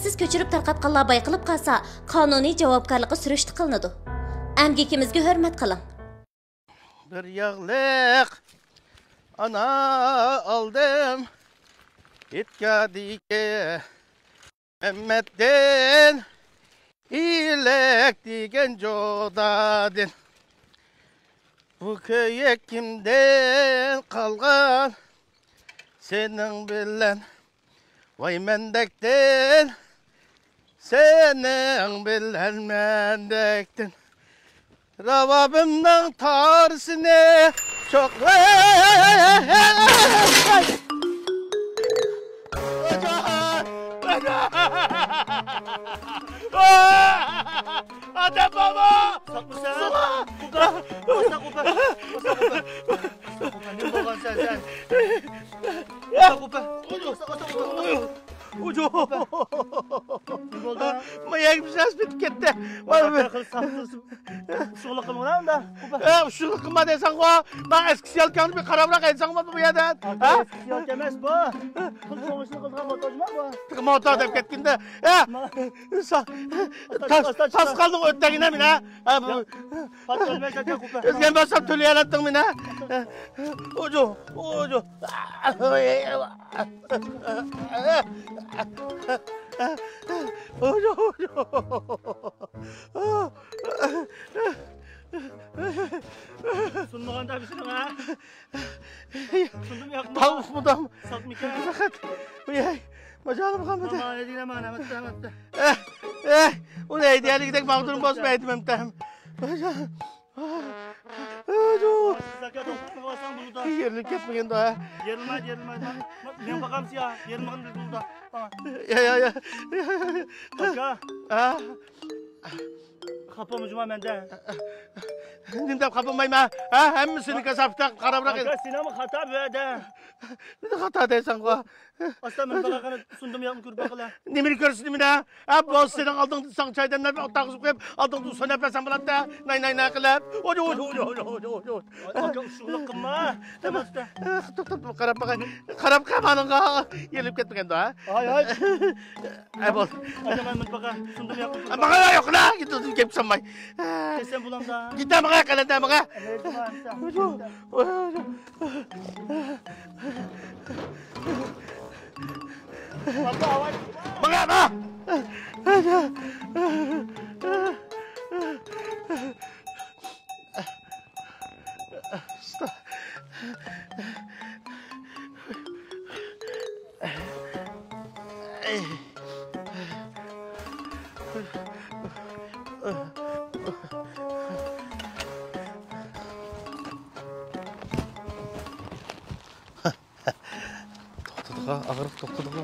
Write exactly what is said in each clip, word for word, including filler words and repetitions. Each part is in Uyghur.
سىز كۆچۈرۈپ تارقاتقانلار بايقىلىپ قالسا، قانۇنىي جاۋابكارلىققا سۈرۈشتە قىلىنىدۇ. ئەمگىكىمىزگە ھۆرمەت قىلىڭ. بىر ياغلىق ئانا ئالدىم، ھېيتگاھدىكى مەمەتتىن، ئىلەك دېگەن جودادىن. بۇ كۆيۈك كىمدىن قالغان؟ سېنىڭ بىلەن ۋاي مەندەكتىن، سېنىڭ بىلەن مەندەكتىن. راۋابىمنىڭ تارىسىنى چوقلاي. ئادەم بابا! ساقمۇسەن؟ قوپە! ئاستا قوپە! ئاستا قوپە! ئاستا قوپە! نېمە بولغان سەن، سەن؟ ئاستا قوپە! ئاستا، ئاستا قوپە! ئۇجۇ! نېمە بولدى؟ ما يەگمىش ئاز پېتىپ كەتتى. ۋاي، ۋاي. ئۇششۇقلۇق قىلمىغىن ئۇندا. قوپە! ئە، ئۇششۇقلۇق قىلما دەيسەنغۇ. ما ئەسكى سيالكاڭنى بىر قاراپراق ئېيتساڭمۇ بۇ يەردىن؟ ھە؟ ئەسكى سيالكا ئەمەس بۇ. پۇل چوڭ ئىشنى قىلىدىغان موتورچىما بۇ؟ موتور دەپ كەتكىندە. ئە، سا-، تاس-، تاس قالدىڭ ئۆتتەگىنە مېنى. ھە، بۇ. پات ئۆلمەيسەن، قوپە. ئۆزگەن بولسام تۆلىيەلەتتىڭ مېنى. ئوجۇ، ئوجۇ. ئوجۇ، ئوجۇ. سۇنمىغاندا بىسىنىڭ، ھە؟ سۇندىمۇ ياقمۇ؟ تاۋۇق مۇدام. ساقمىكەن؟ پەقەت، ئۇياي، ماجالىم قالمىدى. مانا، دېگىنە مانا، مەتتە، مەتتە. ئەھ، ئەھ، ئۇنى ھەيدىيەلىكتەك ماغدۇرۇم بولسا، ھەيدىمەمتەم. ئاجا. ئاجا. سىز ئاكا، دوختۇرغا بارساڭ بولىدۇ. يېرىلىپ كەتمىگەندۇ، ھە؟ يېرىلمايدۇ، يېرىلمايدۇ. مانا، مېڭىپ باقامسىز يا؟ يېرىلمىغان بىر بولىدۇ. يا، يا، يا. ئاكا. ھە؟ خاپا بولما جۇما مەندە. نېمە دەپ خاپا بولمايمەن؟ ھە؟ ھەممىسىنى كاساپەتتە قاراپراق. ئاكا، سېنىڭمۇ خاتا بۇ يەردە. نېمە خاتا دەيسەنغۇ؟ ئاستا مېنى باققىنا سۇندىمۇ ياقمۇ كۆرۈپ باققىلى. نېمىنى كۆرسىتىمىن ھە؟ ھە، بولسا سېنىڭ ئالدىڭدا ساڭا چاي دەملەپ، ئوتتۇرىغا قويۇپ، ئالدىڭدا سۇ دەپ بەرسەم بولاتتى. ناي، ناي، ناي قىلىپ. ئوجۇ، ئوجۇ، ئوجۇ. ئاكا، ئۇششۇقلۇق قىلما. توختا، توختا، قاراپ باقاي. قاراپ قالمىغىنىڭغا يېرىلىپ كەتمىگەندۇ ھە؟ ھاي، ھاي. ئە، بول. ئاكا، مەن مۇتلەق سۇندۇم ياقمۇ كۆرۈپ باققىلى. ماڭا ياق، لا، گېپىمسەنماي. كەتسەم بولامدا؟ گېتە ماڭا، قەلەندە ماڭا. ئەمەلىيەتتە ماڭا. ماڭا، ماڭا. توختىدىغۇ، ئاغرىق توختىدىغۇ.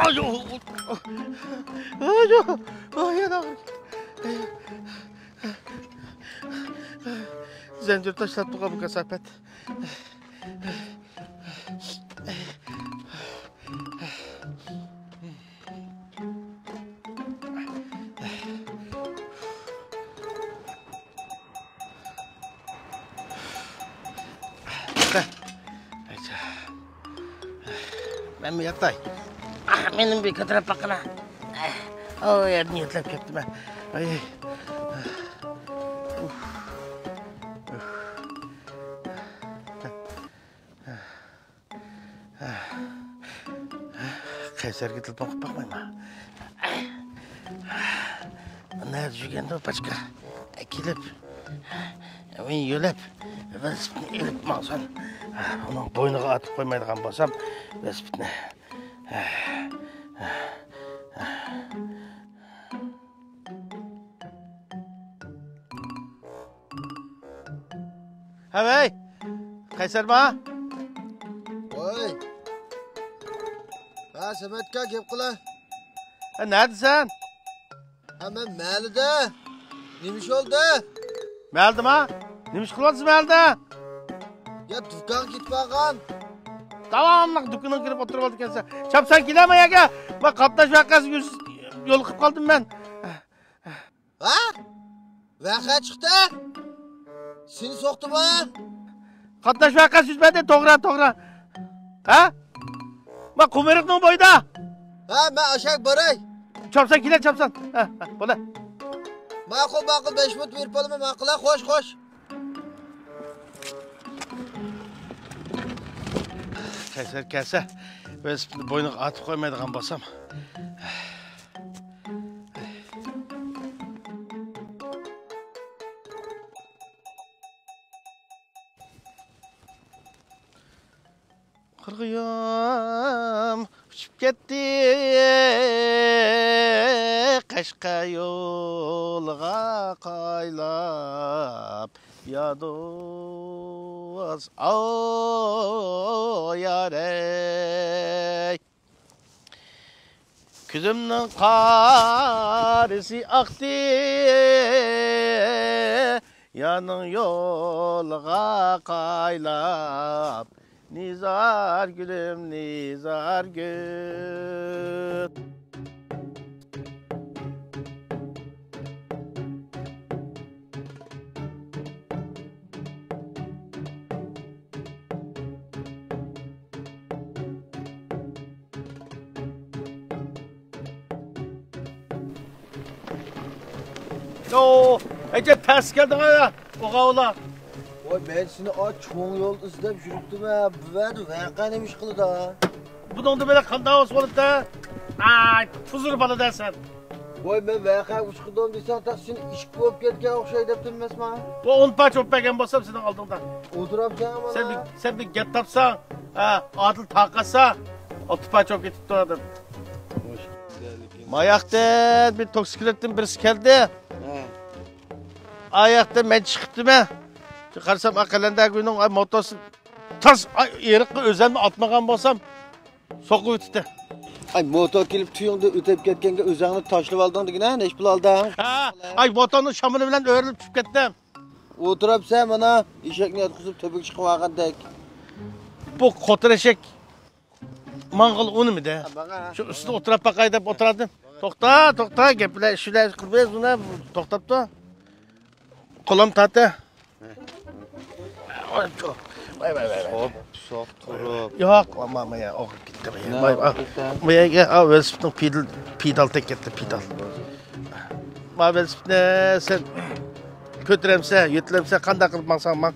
ئايو! ئايو! ئاي، يەنە ئاغرىق. زەنجىر تاشلاپ تۇرغان بۇ كاساپەت. مەنمۇ ياتاي. ئاھ، مېنىمۇ بىر كۆتۈرۈپ باققىنا. ئاھ، ئۇ يەردىن يۆتىلىپ كەتتىم مەن. ئاي. ئۇھ. ئۇھ. قەيسەرگە تېلېفون قىلىپ باقمايمەن. نەدە يۈرگەندۇ پاچكا؟ كېلىپ، مېنى يۆلەپ، ۋېلىسىپىتنى ئېلىپ ماڭسۇن. ئۇنىڭ بوينىغا ئارتىپ قويمايدىغان بولسام، ۋېلىسىپىتنى. ھەۋەي! قەيسەرما؟ ۋاي! ھە، سەمەتكا گەپ قىلە. ھە، نەدىسەن؟ ھە، مەن مەھەللىدە. نېمە ئىش بولدى؟ مەھەللىدىما؟ نېمە ئىش قىلىۋاتىسىز مەھەللىدە؟ يا، دۇكانغا كېتىپ بارغان. داۋاملىق دۇكىنىڭغا كىرىپ ئولتۇرۇۋالىدىكەنسەن. چاپسان كېلە ما يەرگە. ما قاتناش ۋەقەسىگە يۈز يولۇقۇپ قالدىم مەن. ھە؟ ۋەقە چىقتى؟ سېنى سوقتىمۇ؟ قاتناش ۋەقەسى يۈز بەردى، توغرا، توغرا. ھە؟ ما قۇمرۇقنىڭ بويىدا. ھە، مەن ئاشاق باراي. چاپسان كېلە، چاپسان. ھە، ھە، بولە. ماقۇل، ماقۇل، بەش مىنۇت بېرىپ بولىمەن، ماقۇل، ھە، خوش، خوش. قەيسەر كەلسە، ۋېلىسىپىتنى بوينىغا ئارتىپ قويمايدىغان بولسام. قىرغىيام ئۇچۇپ كەتتى، قەشقەر يولىغا قايلاپ، يا دوست، ئاۋۇ يارەي. كۆزۈمنىڭ قارىسى ئاقتى، يارنىڭ يولىغا قايلاپ. نىزار گۈلۈم، نىزار گۈل. يو، ئەجەب تەس كەلدىڭ ھە، ئوغاۋۇلا. ۋاي، مەن سېنى ئا چوڭ يول ئىزدەپ يۈرۈپتىمەن، بۇ ۋەدە ۋەقە نېمە ئىش قىلىدۇ؟ بۇنىڭدا بىلەن قانداق بولسا بولىدۇ؟ ئاي، پۇزۇر بالا دە سەن. ۋاي، مەن ۋەقە ئۇچقۇدۇم دېسەڭ، تېخى سېنى ئىشىك بوپ كەتكەن ئوخشايدۇ دەپتىم ئەمەسمۇ؟ بۇ ئون پارچە ئوپ بەرگەن بولسام سېنىڭ ئالدىڭدا. ئولتۇرامسەن مانا. سەن بىر، سەن بىر گەپ تاپساڭ، ھە، ئادىل تارقاتسا، ئالتە پارچە ئوپ كېتىپتۇ ئادەم. ماياقتىن بىر توكسىكلىتتىن بىرسى كەلدى. ھە. ئاياقتىن مەن چىقىپتىمەن. قارىسام، ئا قەلەندەر گۈلنىڭ، ئاي، موتوسى تاس، ئاي، ئېرىققا ئۆزەمنى ئاتمىغان بولسام، سوقۇۋېتىپتۇ. ئاي، موتور كېلىپ تۈيۈڭدىن ئۆتۈپ كەتكەنگە ئۆزەڭنى تاشلىۋالدىڭ دېگىنە، نەشپۇل ھالدا. ھە، ئاي، موتورنىڭ شامىلى بىلەن ئۆرۈلۈپ چۈشۈپ كەتتىم. ئولتۇرۇپسەن مانا، ئېشەكنى ياتقۇزۇپ تۆپىگە چىقىۋالغاندەك. بۇ قوتۇر ئېشەك ماڭغىلى ئۇنىمىدى. ھە، ماڭا. شۇ ئۈستىدە ئولتۇراپ باقاي دەپ ئولتۇردۇم. توختا، توختا، گەپلەر، ئىشلار قىلىپ بۇنى توختاپتۇ. قولام تارتە. ۋاي، ۋاي، ۋاي، ۋاي. سوق، سوق تۇرۇپ. ياق، ئاما، مايا ئوغرى كەتتى. مايا، مايا، ئوغرى كەتتى؟ مايا، ئا، ۋېلىسىپىتنىڭ پېدال، پېدال تەگكەتتى، پېدال. ما ۋېلىسىپىتنى سەن كۆتۈرەمسە، يۆتىلەمسە، قانداق قىلىپ ماڭساڭ ماڭ.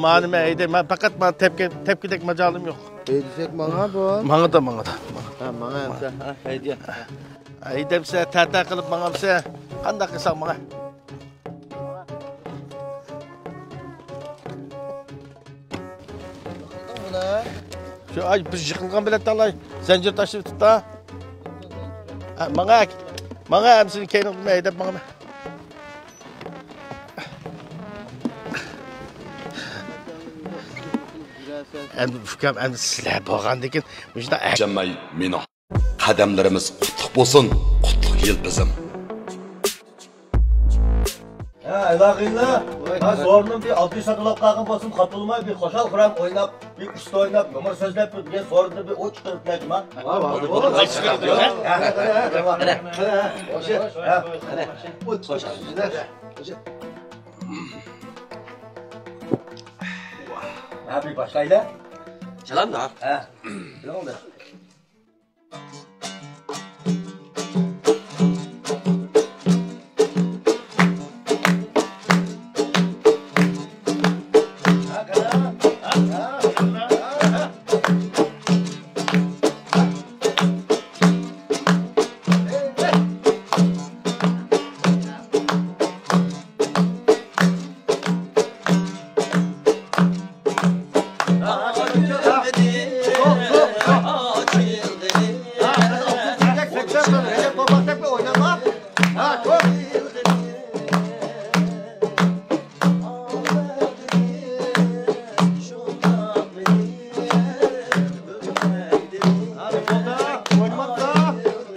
مانى مەن ھەيدەي، مەن پەقەت مانا تەپكە، تەپكىدەك ماجالىم يوق. ھەيدىسەك ماڭا بۇ. ماڭىدۇ، ماڭىدۇ. ھە، ماڭا ئەمسە، ھە، ھەيدە. ھەيدەمسە، تەتە قىلىپ ماڭامسە، قانداق قىلساڭ ماڭا. شۇ، ئاي، بىز يىقىلغان بىلەن تالاي زەنجىر تاشلىۋېتىپتا. ھە، ماڭا، ماڭا، ئەمسىنى كەينىڭدىن ھەيدەپ ماڭىمەن. ئەمدى ئۇكام، ئەمدى سىلەر بولغاندىن كېيىن مۇشۇنداق ئە- جەممەي مېنىڭ. قەدەملىرىمىز قۇتلۇق بولسۇن، قۇتلۇق يىل بىزىم. ھە، ئالاقىلار. ھە، سورۇننىڭ بىر ئالتە يۈز ساتىلاپ قالغان بولسۇن، خاپا بولماي، بىر خۇشال-خۇرام ئويناپ، بىر ئۇستا ئويناپ، نومۇر سۆزلەپ، بىر دېگەن سورۇندا بىر ئوت چىقىرىپ بەرگىن، ھە؟ ھە، ھە، ھە. ھە، بىر باشلايلى. سالام دا. ھە. بىلىڭلار.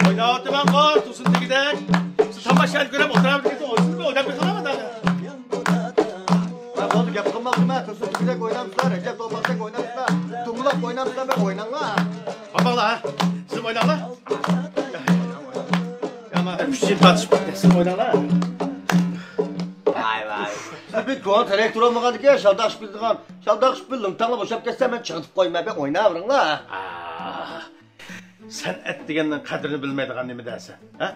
ئويناۋاتىمەنغۇ، تۇرسۇن دېگۈدەك. سىز تاماشا كۆرۈپ ئولتۇرامدىكىنسىز، ئويسىزمۇ ئويناپ بېقىڭلار مۇنداق. ھە، بولدى، گەپ قىلماقچىمەن. تۇرسۇن دېگۈدەك ئوينامسىلەر، رەجەپ دوپپاقتەك ئوينامسىلەر، دومىلاپ ئوينامسىلەر، بەك ئويناڭلار. باقماڭلار، ھە. سىز ئويناڭلار. يامان. ئۈچ يىل تارتىشىپ كەتتى، سىز ئويناڭلار. ۋاي، ۋاي. كونا تىراكتور بولمىغاندىكىن، شالداق شىپىلدىغان، شالداق شىپىل لىڭتاڭلا بوشاپ كەتسە، مەن چىڭىتىپ قويىمەن، بىر ئويناۋېرىڭلار. ئاھ، سەنئەت دېگەننىڭ قەدرىنى بىلمەيدىغان نېمە دەسەن، ھە؟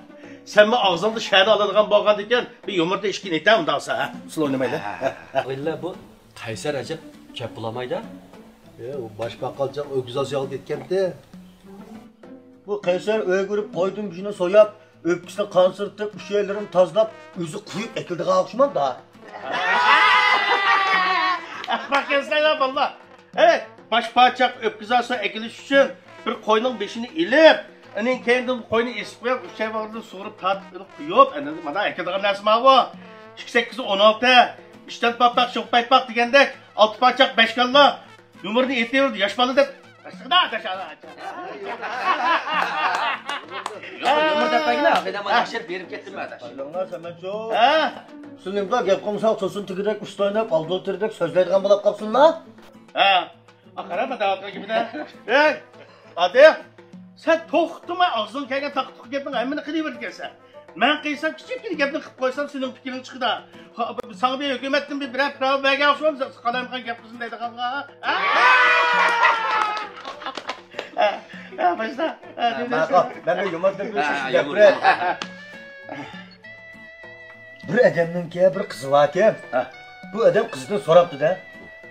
سەنمۇ ئاغزىڭدا شەنى ئالىدىغان بولغاندىكىن، بىر يۇمۇردا ئىچكىنى ئېيتە ئۇنداقسا، ھە؟ ئۇسسۇل ئوينىمايلى. ھە. ئىللا بۇ قەيسەر ئەجەب كەپ بولالمايدۇ. ئە، ئۇ باش باققانچاق ئۆكۈز ئاسىيالغا كەتكەنتى. بۇ قەيسەر ئۆيگە بېرىپ قويدىن بېشىنى سوياپ، ئۆپكىسىنى قانسىرىتىپ، ئۈچەيلىرىنى تازىلاپ، ئۆزى قۇيۇپ ئەكېلىدىغان ئوخشىمامدا. ئەخمەق ئىكەنسىلەر بالىلار. ھەي، باش پاچاق ئۆپكىسىگە سۇ ئەكېلىش ئۈچۈن بىر قوينىڭ بېشىنى ئېلىپ، ئۇنىڭ كەينىدىن قوينى ئېسىپ قويۇپ، ئۈچەي باغرىدىن سۇغۇرۇپ تارتىپ ئېلىپ قويۇپ، ئەنە مانا ئەكېلىدىغان نەرسە ماۋۇ. ئىككى سەككىز ئون ئالتە، ئۈچتىن پاتاق، شوق پايپاق دېگەندەك، ئالتە پاچاق بەش كاللا. يۇمۇرنى ئېتىۋېرىدۇ، ياش بالا دەپ. ئاشتىغىدا، ئاداش، ئاداش. يۇمۇر دەپ بەرگىنە، مەن مانا ئىشلەپ بېرىپ كەتتىم، ئاداش. قايلىڭلار، سەمەتجان. ھە؟ سىلىنىڭ گەپ قىلمىساق، تۇرسۇن تېگىدەك ئۇستا ئويناپ، ئابدۇل تېرىدەك سۆزلەيدىغان بولۇپ قاپسىلىنا؟ ھە. ئاقارا، مانا دەۋاتقان گېپىنى. ھەي، ئادىل، سەن توختىماي ئاغزىڭغا كەلگەن تاقا-تۇقا گەپنىڭ ھەممىنى قىلىۋېرىدىكەنسەن. مەن قىلسام، كىچىككىنە گەپنى قىلىپ قويسام، سېنىڭ پىكرىڭ چىقىدۇ. خا-، ساڭا بىر ھۆكۈمەتتىن بىر، بىرەر پىراۋا بەرگەن ئوخشىمامسەن، قالايمىقان گەپ قىلسۇن دەيدىغانغا. ھە، ھە، باشلا. ھە، ھە، دېدى. ماقۇل. مەن بىر يۇمۇر دەپ ھە، بېرىشىم ھە، گەپ يۇمۇر، بىر. يۇمۇر. بىر ئادەمنىڭكى بىر قىزى باركەن. ھە. بۇ ئادەم قىزدىن سوراپتۇ-دە.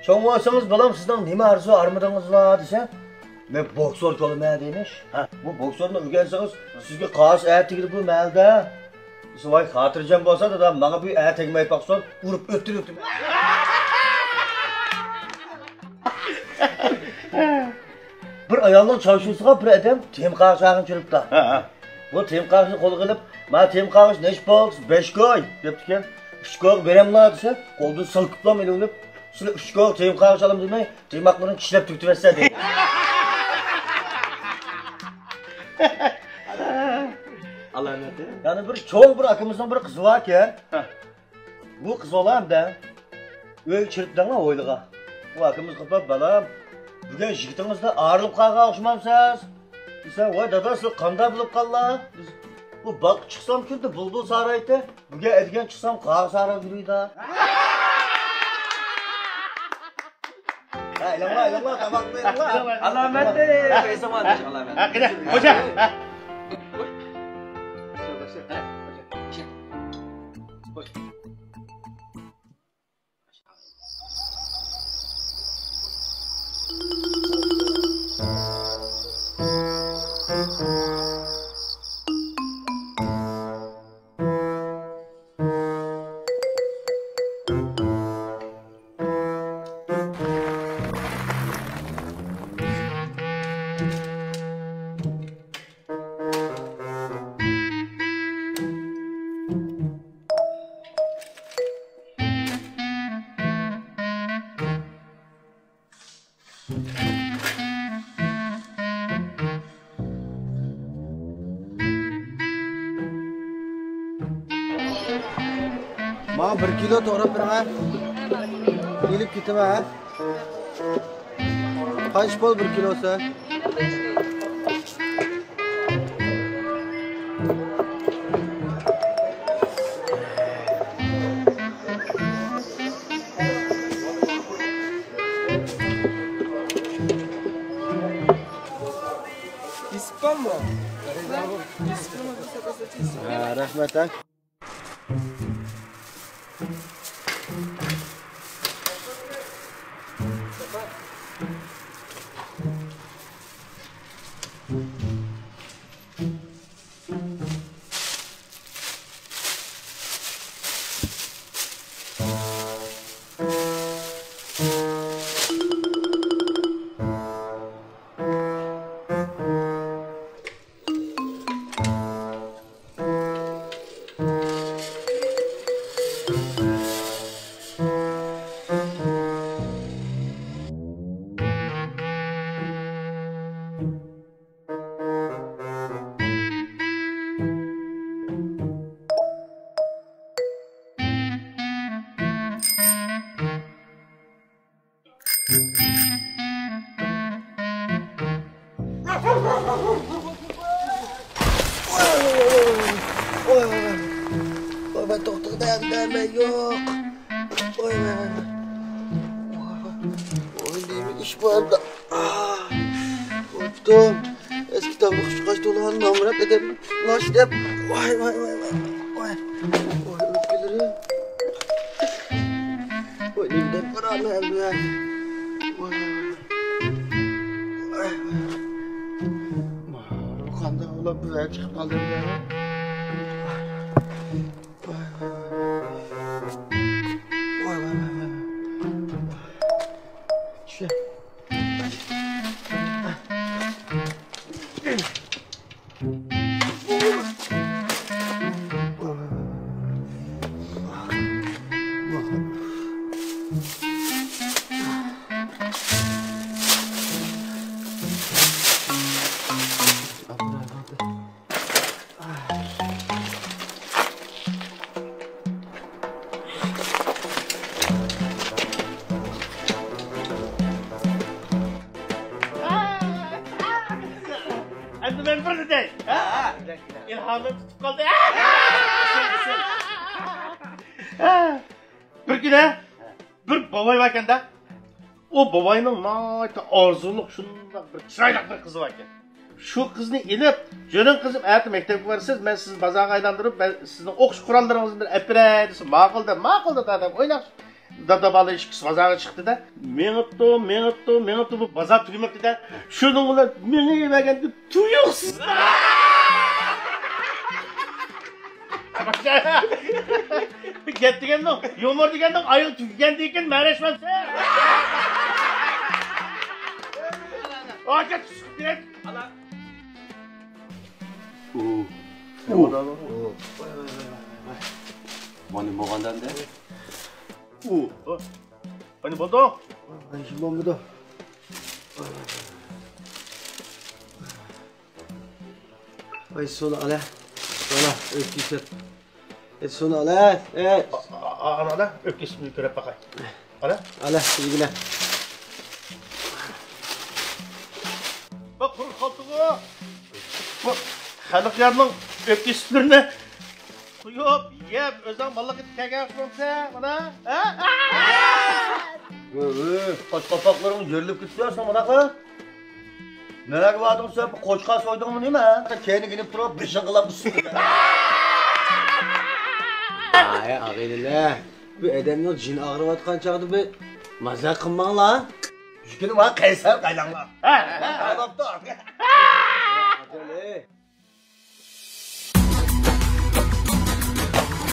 «چوڭ بولسىڭىز، بالام، سىزنىڭ نېمە ئارزۇ ئارمىنىڭىز بار؟» دېسە، «مەن بوكسور بولىمەن» دېمىش. ھە. «بۇ بوكسورنى ئۆگەنسىڭىز، سىزگە قازى ئەتىگىلى بۇ مەھەلدە.» دېسە، «ۋاي، خاتىرجەم بولسا، دادا، ماڭا بۇ ئەتەگمەي باقسۇن، ئۇرۇپ ئۆلتۈرۈۋېتىمەن.» بىر ئايالنىڭ چارشۇسىغا بىر ئادەم تېما قاغىچى ئالغىلى كىرىپتۇ. ھە، ھە. بۇ تېما قاغىچىنى قولىغا ئېلىپ، «مانا تېما قاغىچ نەچچە پۇل؟» دېسە، «بەش كوي» دەپتىكەن. «ئۈچ كويغا بېرەملا؟» دېسە، قولىدىن سىلكىپلا ئېلىۋېلىپ، «سىلەر ئۈچ كويغا تېما قاغىچ ئالىمەن دېمەي، تىرماقلىرىنى چىشلەپ تۈگىتىۋەتسە» دەيدۇ. ئالامەت. يەنە بىر چوڭ بىر ئاكىمىزنىڭ بىر قىزى باركەن. ھە. بۇ قىز بالا ئەمدى ئۆيگە كىرىپ دەڭلا ھويلىغا. بۇ ئاكىمىز قاپاپ، «بالام، بۈگۈن يىگىتىڭىزدىن ئايرىلىپ قالغان ئوخشىمامسىز؟» دېسە، «ۋاي دادا، سىلەر قانداق بولۇپ قالدىلا؟» دېسە، «بۇ باغقا چىقسام كۈندە بۇلبۇل سارايتتى، بۈگۈن ئەتىگەن چىقسام قاغا ساراپ يۈرىدۇ.» ھە، ئېلىڭلار، ئېلىڭلار، تاماقنى ئېلىڭلار. ئالامەتتى، ئېسىڭ ئالامەت. ھە، قېنى، خوجا. ھە. ماڭا بىر كىلو توغراپ بېرىڭ ھە. ئېلىپ كېتىمەن ھە. قانچە بول بىر كىلوسى؟ ئىسپانمۇ؟ ھە، رەھمەت ھە. ۋاي، ۋاي، ۋاي. ۋاي، ۋاي، ۋاي. ۋاي، ۋاي، توختىغۇدەك دەرمان يوق. ۋاي، ئىش بار. بوپتۇ. ئەسكى تاملىق ئۇچقاچ تولغان نامرات ئادەم. لاش دەپ. ۋاي، ۋاي، ۋاي، ۋاي. ۋاي. ۋاي، ئۆپكىلىرى. ۋاي، نېمىدەپ بارامەن بۇ يەردە؟ ۋاي، ۋاي، ۋاي. ۋاي، ۋاي. قانداق بولۇپ بۇ يەردە چىقىپ قالدىم يا؟ ۋاي، ۋاي، ۋاي. ۋاي، ۋاي، ۋاي، ۋاي. چۈشە. ئەمدى مەن بىرنى دەي. ھە، ھە. ئىلھامىم تۇتۇپ قالدى. بىر كۈنى بىر بوۋاي باركەن-دە. ئۇ بوۋاينىڭ ناھايىتى ئارزۇلۇق، شۇنداق بىر چىرايلىق بىر قىزى باركەن. شۇ قىزنى ئېلىپ، «جۈرۈڭ قىزىم، ئەتە مەكتەپكە بارىسىز، مەن سىزنى بازارغا ئايلاندۇرۇپ، مەن سىزنىڭ ئوقۇش قوراللىرىڭىزنى بىر ئەپ بېرەي» دېسە، «ماقۇل دە، ماقۇل دە» دەپ ئويناپ، دادا بالا ئىككىسى بازارغا چىقتى-دە. مېڭىپتۇ، مېڭىپتۇ، مېڭىپتۇ، بۇ بازار تۈگىمەپتۇ-دە. شۇنىڭ بىلەن مېڭىۋەرگەندە تۇيۇقسىز. گەپ دېگەننىڭ، يۇمۇر دېگەننىڭ ئايىغى تۈگىگەندىن كېيىن مەرەشمەمسەن. ئاچا چۈشۈپ كېتەي. ئۇ. ئۇ. مانا بولغاندا ئەمدى. ئۇ. قېنى بولدۇڭ؟ ئاي، بولمىدى. ئاي، سۇنى ئالە. سۇنى ئۆپكىسى. ئەي، سۇنى ئالە. ئەي. ئانا، ئۆپكىسىنى كۆرۈپ باقاي. ئالە. ئالە، يېگىلە. بۇ قۇرۇق قالدىغۇ. بۇ خەلق يارنىڭ ئۆپكە سۈتلىرىنى قۇيۇپ، يەپ، ئۆزۈڭ ماللىق ئېتىپ كەلگەن قۇرۇقسەن، مانا. ھە؟ ھە؟ ھە؟ ھە؟ قاش قاپاقلىرىڭ يېرىلىپ كېتىپتۇ سەن، مانا قىل. نەگە باردىڭ سەن؟ بۇ قوچقار سويدۇڭمۇ نېمە؟ كەينىگە ئېلىپ تۇرۇپ، بېشىڭغا لامپا سۈرگەن. ئاي، ئاغىنىلەر، بۇ ئادەمنىڭ جېنى ئاغرىۋاتقان چاغدا بىر مازاق قىلماڭلار. شۇ كۈنى ماڭا قەيسەر قايلاڭلار. ھە، ھە، ھە.